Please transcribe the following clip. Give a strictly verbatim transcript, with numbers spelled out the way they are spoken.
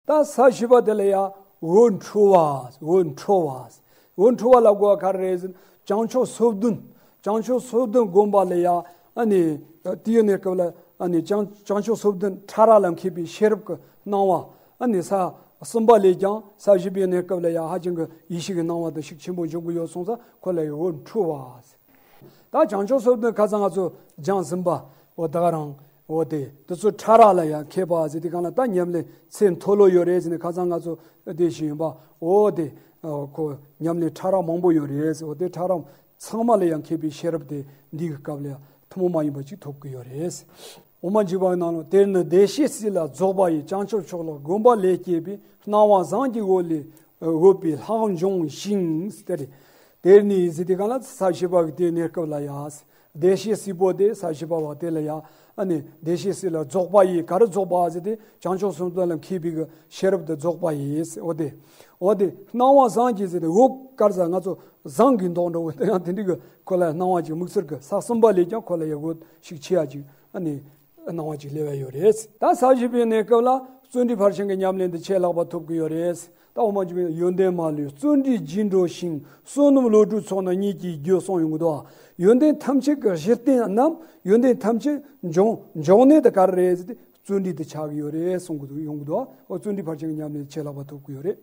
ད་ས་བཞི་པ་དེ་ལ་ཡ་འོད་འཕྲོ་བ། འོད་འཕྲོ་བ། འོད་འཕྲོ་བ་ལ་གོ་བ་ག་རེ་རེད་ཟེར་ན། བྱང་ཕྱོགས་སོ་བདུན། བྱང་ཕྱོགས་སོ་བདུན་བསྒོམ་པ་ལ་ཡ། ཨ་ནི་དེའི་གནས་སྐབས་ལ་ཨ་ནི་བྱང་བྱང་ཕྱོགས་སོ་བདུན་ཕྲ་རགས་ལ་མཁས་པའི་ཤེས་རབ་ཀྱི་སྣང་བ། ཨ་ནི་ས་གསུམ་པ་ལས་ཀྱང་ས་བཞི་པའི་གནས་སྐབས་ལ་ཡ་ཧ་ཅང་གི་ཡེ་ཤེས་ཀྱི་སྣང་བ་དེ་ཤུགས་ཆེན་པོ་འབྱུང་གི་ཡོད་སོང་ཙང་ཁོ་ལ་ཡ་འོད་འཕྲོ་བ། ད་བྱང་ཕྱོགས་སོ་བདུན་ཁ་སང་ང་ཚོ་སྦྱངས་ཟིན་པ། འོ་ད་ག་རང་། འོ་དེ་དེ་ཚོ་ཕྲ་རགས་ལ་ཡང་མཁས་པ་ཟེར་དུས་སྒང་ལ་ད་ཉམས་ལེན་ཚད་མཐོ་ལོས་ཡོད་རེད་ཟེར་ནས་ཁ་སང་ང་ཚོ་བསྡད་བཞིན་ཡིན་པ། འོ་དེ་ཁོ་ཉམས་ལེན་ཕྲ་རགས་མང་པོ་ཡོད་རེད་ཟེར། འོ་དེ་ཕྲ་རགས་ཚང་མ་ལ་ཡང་མཁས་པའི་ཤེས་རབ་དེ་འདི་གི་སྐབས་ལ་ཡང་ཐུན་མོང་མ་ཡིན་པ་ཅིག་ཐོབ་ཀྱི་ཡོད་རེད། འོ་མ་འཇུག་པ་ནང་ལ། དེར་ནི་བདེ་གཤེགས་སྲས་ལ་རྫོགས་པ་ཡི། བྱང་ཆུབ་མཆོག་ལ་བསྒོམ་པ་ལས་སྐྱེས་པའི། སྣང་བ་ཟངས་ཀྱི་འོད་ལས་འོད་པའི་ལྷག་འབྱུང་ཞིང་། དེ་རེད། དེར་ནི་ཟེར་དུས་སྒང་ལ་ས་བཞི་པ་གི་དེའི་གནས་སྐབས་ལ་ཡ། བདེ་གཤེགས་སྲས་པོ་དེ་ས་བཞི་པ་བ་དེ་ལ་ཡ། ཨ་ནི་བདེ་གཤེགས་སྲས་ལ་རྫོགས་པ་ཡི། ག་རེ་རྫོགས་པ་ཟེར་ཏེ་བྱང་ཕྱོགས་སོ་བདུན་ལ་མཁས་པའི་གི་ཤེས་རབ་དེ་རྫོགས་པ་ཡི། འོ་དེ། འོ་དེ་སྣང་བ་ཟངས་ཀྱི་ཟེར་ཏེ་འོད་ག་རེ་ཟེར། ང་ཚོ་ཟངས་ཀྱི་མདོག་འདྲ་བོ་དེ་ཡང་དེ་འདྲའི་གི་ཁོ་ལ་སྣང་བ་ཅིག་དམིགས་བསལ་གི་ས་གསུམ་པ་ལས་ཀྱང་ཁོ་ལ་ཡ་འོད་ཤུགས་ཆེ་ཡ་ཅིག་ཨ་ནི་སྣང་བ་ཅིག་སླེབས་ཡ་ཡོད་རེད། ད་ས་བཞི་པའི་གནས་སྐབས་ལ་བརྩོན་འགྲུས་ཕར་ཕྱིན་གྱི་ཉམས་ལེན་དེ་ཆེས་ལྷག་པ་ཐོབ་ཀྱི་ཡོད་རེད། ད་འོ་མ་འཇུག་པའི་ཡོན་ཏན་མ་ལུས་བརྩོན་འགྲུས་ལྗིད་འགྲོ་ཞིང་། བསོད་ནམས་བློ་གྲོས་ཚོགས་རྣམས་ཉིད་ཀྱིས་རྒྱུ་གསུངས་ཡོང་གི་འདུག། ཡོན་ཏན་ཐམས་ཅད་ཀྱི་གཞི་རྟེན་ནམ་ཡོན་ཏན་ཐམས་ཅད་འབྱུང་འབྱུང་གནས་དེ་ག་རེ་རེད་ཟེར་ཏེ་བརྩོན་འགྲུས་དེ་ཆགས་ཀྱི་ཡོད་རེད་གསུང་གི་འདུག། ཡོང་གི་འདུག། འོ་བརྩོན་འགྲུས་ཕར་ཕྱིན་གྱི་ཉམས་ལེན་ཆེས་ལྷག་པ་ཐོབ་ཀྱི་ཡོད་རེད།